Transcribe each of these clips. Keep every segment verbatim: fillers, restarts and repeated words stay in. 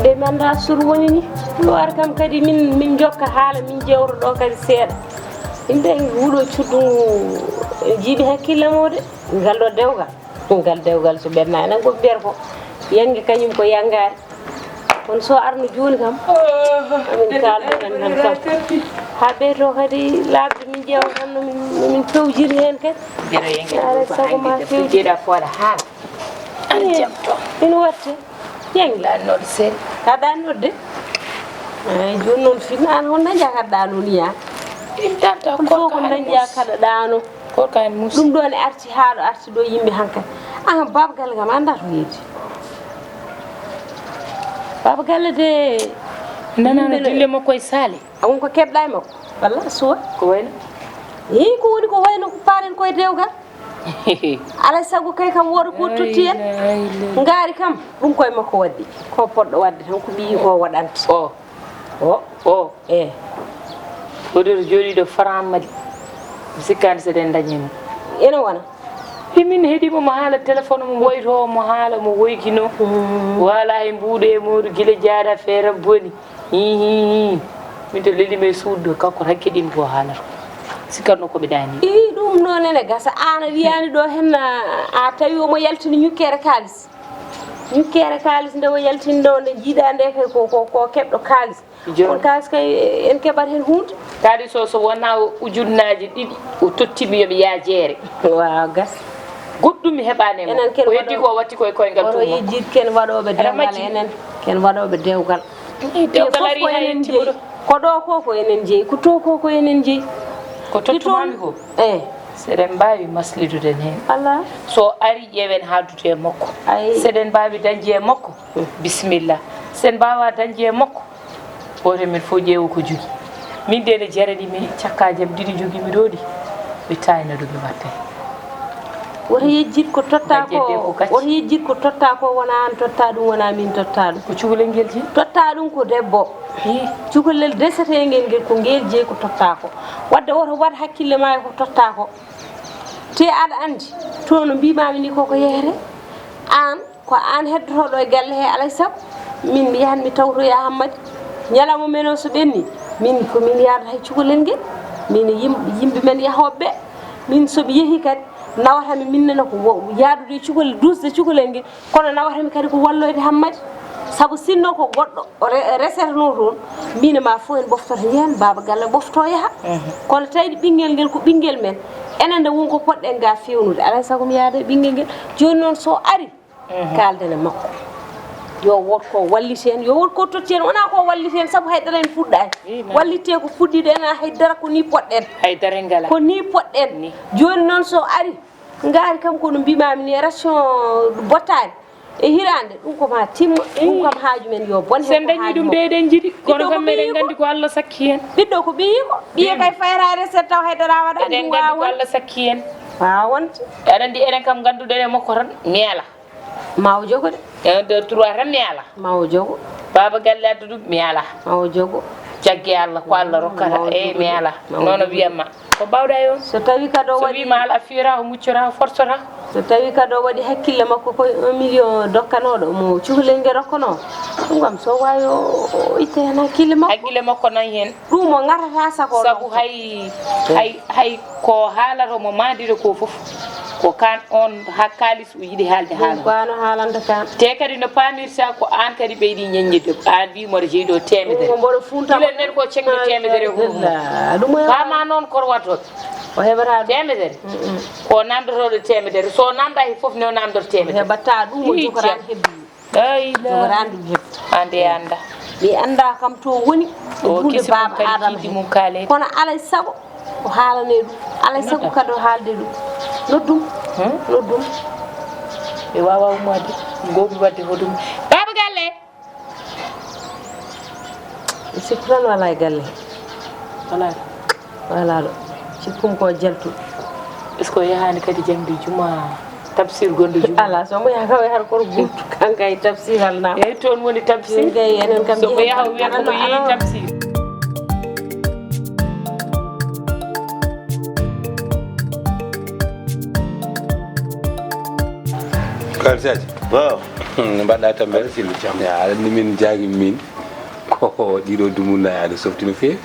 Nde mi anndaa sur woni ni. Ɗo ar kam kadi min, min njokka haala, min jewta ɗo kadi seeɗa. Yimɓe huɗo cuddu ngu, en jiiɓi hakkille mo de. Ngal ɗo dewgal. Ngal dewgal so ɓenna enen ko mbiyata ko yangi kañum ko yangaani. Kono so arno jooni kam, amin kaaldu tan tan kam. Haa ɓeyto kadi laaɓde min ƴeewa tan no min, no min pewjiri heen kadi. Jere yangi. Alaa ko sago ma hannde debbo fewji. Jeeɗa fooɗa haala. Ana jam to. Ina watte. Yangi. Lannoɗo seeɗa. Ka ɗa nodde? Ay, jooni noon fin an hon dañƴa kaɗɗa noon ya. Ɗin tanta. Kono fof ko dañƴa kaɗɗa ɗano. Korka en musi. Ɗum ɗon e arti haa ɗo arti ɗo yimɓe hankadi. An baaba galle kam annda to yeedi. Baaba galle de. Nanano yimɓe no dille makko e saale. A won ko keɓɗa e makko. Walla suwa. Ko wayno? Eyi ko woni ko wayno ko paaren koye dewgal. Alay sago kay kam wooda ko totti en. Ay, ay, ay. Ngaari kam ɗum koye makko waɗi. Ko poɗɗo waɗde tan ko ɓiyi ko waɗanta. O. O. O. E. Oɗo jooɗiiɗo Faran Mali. Mi sikkaani seɗen dañi mo. Ene wona. Hi min heɗi mo, mo haala téléphone, mo woyto, mo haala, mo woykino. Mm. Wala e mbuuɗe e mooru gila jaada feere boni. Hi, hi, hi. Min to leli me suudu, kanko hakke ɗin ko haalata. Sikkanno ko ɓe daani. Ii, ɗum noon ene gasa. Aan a wiyaani ɗo hen, a, a tawi omo yaltini ñukkere kaalis. Ñukkere kaalis nde o yaltini ɗo, nde jiiɗa nde kay ko, ko, ko keɓɗo kaalis. Jooni. On kaalis kay en keɓat heen huunde. Kadi so, so wonaa o ujunnaaje ɗiɗi, o totti mi yo mi yaha jeere. Waaw, gas. Goɗɗum mi heɓaani e makko. Enen ken ko heddi waɗo-, ko o watti koye koyngal oto tuma. Yejjid ken waɗooɓe dewgal, majji. Enen ken waɗooɓe dewgal. Ii, dewgal ari haa yetti mo ɗo. Ko ɗo ko, ko enen jeyi. Ko to ko, ko enen jeyi. Ko tottumaami ko. Eh. Seɗen mbaawi masliduden heen. Allah. So ari ƴeewen haaldude e makko. Ay. Seɗen mbaawi dañde e makko. Mm. Bisimilla. Sen mbaawa dañde e makko. Gooto e men fof ƴeewa ko jogii. Min de ne jarani mi cakka jam ɗiɗi jogii mi ɗo ɗi. Mi taayna ɗum mi watta heen. Woto yejjit ko totta ko, gacce ɗe ko gacce. Woto yejjit ko totta ko wona an totta ɗum, wona min totta ɗum. Ko cukalel ngel jeyi? Totta ɗum ko debbo. Ii. Cukalel desetengel ngel ko ngel jeyi ko totta ko. Wadde woto waɗ hakkille ma e ko totta ko. Te aɗa anndi, to no mbiimaami ni koko yehre. Aan Ko aan heddotooɗo e galle he, alay sago min mi yahan mi tawtoya Hammadi. Ñalawma men o so ɓenni, min ko min yaadata e cukalel ngel, min e yim-, yimɓe men yahooɓe ɓe. Min so mi yehi kadi, nawata mi, min nana ko wo-, yaadude e cukalel, duusde cukalel ngel, kono nawata mi kadi ko walloyde Hammadi. Sabu sinno ko goɗɗo o re-, reseteno toon, min e ma fof en ɓoftoto, njehen baaba galle ɓofto yaha. Mhm. Kono tawi ɓinngel ngel ko ɓinngel men, enen nde won ko poɗɗen ga fewnude, alay sago mi yaada e ɓinngel ngel. Jooni noon so ari, Mhm. Kaalden e makko. Yo wood ko walliti en, yo wood ko totti en, wona ko walliti en, sabu haydara en fuɗɗaani. Ii, ma. Wallitte ko fuɗɗiɗo en, haydara ko ni poɗɗen. Haydara ngala. Ko ni poɗɗen. Ni. Jooni noon so ari, ngaari kam ko no mbimaami ni, ration bottaani e hiraande, ɗum ko ma timma, ɗum kam haaju men yo bon. Sen dañi ɗum de eɗen jiɗi, kono kam meɗen nganndi ko Allah sakki hen. Ɓiɗɗo ko ɓiyiiko, ɓiye kay fayata recette taw haydara waɗa. Eɗen nganndi ko Allah sakki hen. Waawa wonde. Aɗa anndi enen kam ngannduɗen e makko tan, mi ala. Ma o jogo de. E un, deux, trois tan mi ala. Ma o jogo. Baaba galle addu ɗum mi ala. Ma o jogo. Jagge Allah ko Allah rokkata. Ma o jogo de. Eyi mi ala. Ma o jogo de. Noon o wiyatma. Ko mbawɗa e on? So tawi kadi o waɗi, so wima ala fiyata, o muccata, o forsata. So tawi kadi o waɗi hakkille makko koye un million dokkanoɗo mo cukalel ngel rokkono. Ɗum kam so wawi o, o itta hen hakkille makko. Hakkille makko nan hen. Ɗum o ngatata sako. Sabu hay, hay, hay ko haalata mo maandira ko fof, ko kan on ha kaalis o yiɗi haalde haala. Ɗum ko an o haalanta kan. Te kadi no paamirta ko an kadi ɓeydi ñaññirde. An wi mboɗo jeyi ɗo teemedere. Ɗum ko mboɗo funta. Gila nen ko ceŋde teemedere ko ɗum. Ɗum o heɓata. Paama noon korwatoɓe. O heɓata ɗum. Teemedere. Mm, mm. Ko namdotoɗo teemedere. So namda hay fof ne o namdoto teemedere. O heɓata ɗum o jogoraani hebbi. La ilaha. Jogoraani ɗum heɓde. Ande anda. Mi anda kam to woni. O dunde kisi mum baaba kadi Adama kiidi he. Mum kaaleede. Kono alay sago o haalane ɗum. Alay sago kadi o haalde ɗum. Noddum. Hmm? Noddum. Ɓe wawa ummaade. Goobi wadde hoɗum. Baaba galle. Mi sikku tan wala e galle. Wala. Wala ɗo. Sikkum ko jaltu. Est-ce que o yahaani kadi jangde juma? Tafsir gonɗo juma. Ala, so mbo yaha kam e har koto gurtu, kanka e tafsir halna. Eyi, toon woni tafsir. Min kay, enen kam so mbo yaha o wiyata ko yeeyi tafsir. Kaalisaji. Waaw. Hmm, no mbaɗɗa Tambel? Aɗa selli, Thiam. Ya, aɗa anndi min jaagimi min. Ko ɗiɗo dumunna aɗa softi no feewi.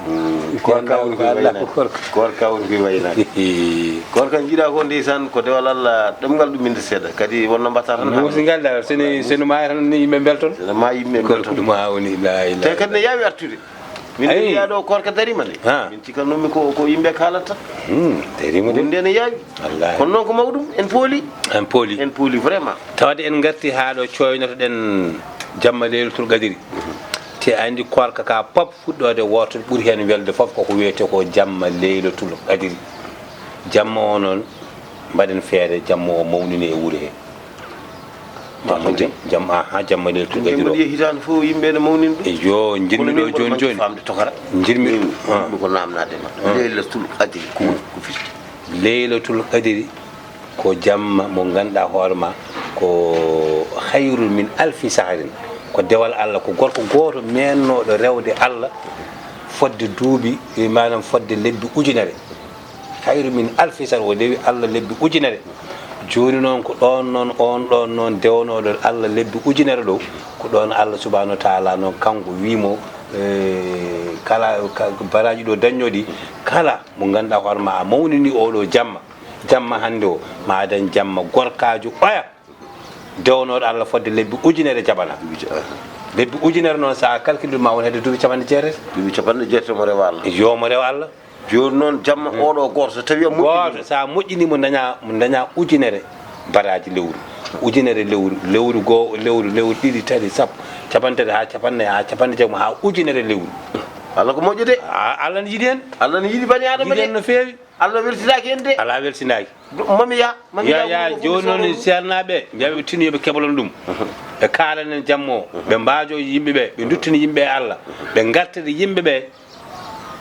Hmm, koorka woni koye waynaade. Koorka. Koorka woni koye waynaade. Koorka njiɗa ko ndeysaan, ko dewal Allah, ɗemngal ɗum min seeɗa. Kadi wonno mbatta tan. Musi ngal dal, seni, seni ma tan ni yimɓe mbelton. Seni ma yimɓe mbelton. Koorka ɗum haa woni, la ilaha. Te kadi ne yaawi artude. Min Ayi. Nde wiyaa ɗo koorka dariima nde. Ha. Min cikalnoomi ko, ko yimɓe kaalata tan. Hmm, dariima de. Ɗum nde ne yaawi. Wallaahi. Kono noon ko mawɗum, en pooli. En pooli. En pooli vraiment. Tawde en ngarti haa ɗo cooynotoɗen jamma Leylatul Qadiri. Te a anndi koorka ka pop fuɗɗoode wooto ɓuri heen welde fof koko wiyetee ko jamma Leylatul Qadiri. Jamma o noon, mbaɗen feere jamma o mawnine e wuro he. Jamma, jam, jam, aha, jamma Leylatul Qadiri o. Jamma ɗi e hitaande fof yimɓe ene mawnina ɗum. Eyo, njiɗmi ɗo jooni jooni. Faamde tokara. Njiɗmi, min, ah. Njiɗmi ko naamnaade ma. Ah. Leylatul Qadiri ko woni ko firti? Leylatul Qadiri ko jamma mo ngannduɗaa hoore ma ko khayrun min alfi shahrin. Ko dewal Allah, ko gorko gooto meennooɗo rewde Allah fodde duuɓi, maanaam fodde lebbi ujunere. Khayru min alfi shahr, o rewi Allah lebbi ujunere. Jooni noon ko ɗoon noon, oon ɗoon noon dewnooɗo Allah lebbi ujunere ɗo, ko ɗoon Allah subhanahu wa taala noon kanko wii mo, eh, kala ka, baraaji ɗo dañnooɗi, kala mo ngannduɗaa hoore ma a mawnini oɗo jamma, jamma hannde o, ma a dañ jamma gorkaajo oya. Dewnooɗo Allah fodde lebbi ujunere jaɓana. Lebbi ujunere noon, so a calcule ma won hedde duuɓi capanɗe jeetati. Duuɓi capanɗe jeetati mo rewa Allah. Yo mo rew Allah. Jooni noon jamma oɗo gooto so tawi a moƴƴini mo. Gooto, so a moƴƴini mo, daña, mo daña ujunere baraaji lewru. Ujunere lewru, lewru goo, lewru, lewru ɗiɗi, tati, sappo, capanɗe tati haa capanɗe nayi, haa capanɗe jeegom, haa ujunere lewru. Allah ko moƴƴo de. A, Allah ne yiɗi en. Allah ne yiɗi bani Adama de. Yiɗi en no feewi. Allah weltinaaki en de. Alaa weltinaaki. Mami ya, mami ya, ya, ya, jooni noon seernaaɓe, mbiyaɓe tinu yo ɓe keblon ɗum. Ɓe kaalanen jamma o, ɓe mbaajo yimɓe ɓe, ɓe nduttini yimɓe e Allah, ɓe ngartiri yimɓe ɓe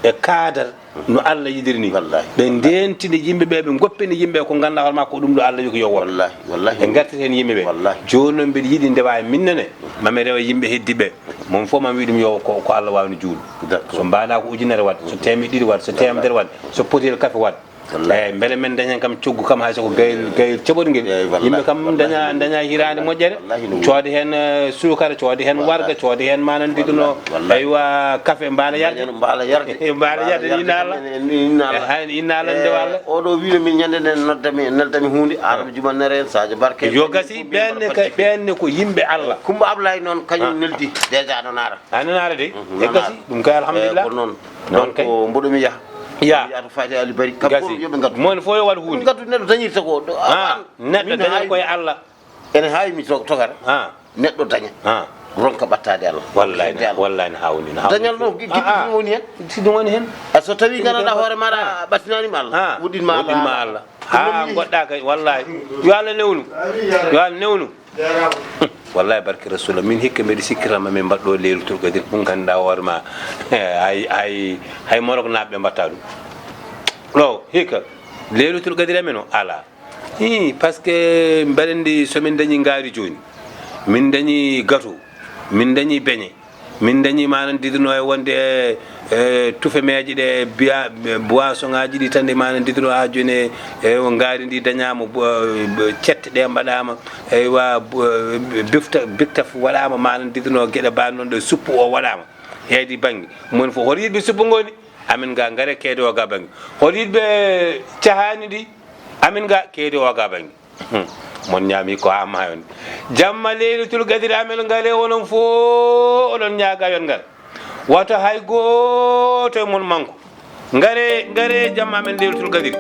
e kaadar no Allah yiɗiri ni. Wallaahi. Ɓe ndeentini yimɓe ɓe, ɓe ngoppini yimɓe ko ngannduɗaa hoore ma ko ɗum ɗo Allah wi ko yo woon. Wallaahi, wallaahi. Ɓe ngartiri heen yimɓe ɓe. Wallaahi. Jooni noon mbiɗa yiɗi nde waawi minnane, mami rewa yimɓe heddi ɓe. Mon fof mami wiɗum yo ko, ko Allah waawni juul. D'accord. So mbaɗa ko ujunere waɗ, so teemedde ɗiɗi waɗ, so teemedere waɗ, so potiyel kafe waɗ. Wallaahi. Eeyi, mbele men dañen kam coggu kam hay so ko gayel, gayel ceɓorngel. Eeyi, wallaahi. Yimɓe kam daña, daña hiraande moƴƴere. Wallaahi, no woodi. Coode heen, eh, suukara, coode heen warga, coode heen manan didno. Wallaahi. Aywa, kafe mbaala yarde. Mbaala yarde. Mbaala yarde, inna Allah. Inna Allah. Eh, hay, inna Allah, nde walla. Oɗo wiino min ñande nden noddami, noddami huunde, Adama Juman Nere en, Sadio Barke. Yo gasi, ɓenne kay, ɓenne ko yimɓe Allah. Kumba Ablaye noon, kañum neldi, déjà no naara. A nanaara de? Mhm, e gasi, nanaara. Ɗum kay alhamdulillah. Eh, ko noon. Noon kay. Ko mboɗo mi yaha. Ya. Mi yaha to Faati Ali Bari. Kam gasi. Ko yo ɓe ngaddu. Mon fof yo waɗ huunde. Ɓe ngaddu neɗɗo dañirta ko. Gasi. Ah, neɗɗo daña koye Allah. Ene haawi mi to-, tokara. Ah. Neɗɗo daña. Ah. Ronka ɓattaade Allah. Wallahi, wallahi ne haawni, ne haawni. Dañal noon, gi-, giɗɗi ɗum woni heen. Si ɗum woni heen. A so tawi gandanɗa hoore maɗa a ɓattinaani ma Allah. Ah. Woɗɗin ma Allah. Woɗɗin ma Allah. Haa ngoɗɗa kay, wallahi. Yo Allah newnu. Yo Allah newnu. Wallahi, barke Rasulullah, min hikka mbeɗa sikki tan ma min mbaɗ ɗo Leylatul Qadri, ɗum ngannduɗaa hoore ma, hay, hay, hay Morok naaɓe ɓe mbaɗta ɗum. Ɗo, hikka, Leylatul Qadri amen o, alaa. Hi, parce que mbeɗa anndi so min dañi ngaari jooni, min dañi gato, min dañi beñe, min dañi manan didino e wonde e, e tufe meeje ɗe biya, boisson ngaji ɗi tan ɗi manan didino ha jooni e, e o ngaari ndi dañama, bo, bo, cette ɗe mbaɗama, eywa, bo, bifta, biktaf waɗama manan didino geɗe ba noon ɗo suppu o waɗama. Heedi bangge. Mon fof hoto yiɗɓe suppu ngoni? Amin ga ngare keede o ga bangge. Hoto yiɗɓe cahani ndi? Amin ga keede o ga bangge. Hmm. Mon ñaami ko haa maayon. Jamma Leylatul Qadri amen ngare onon fof oɗon ñaaga yon ngar. Wata hay gooto e mon manku. Ngare, ngare jamma amen Leylatul Qadri.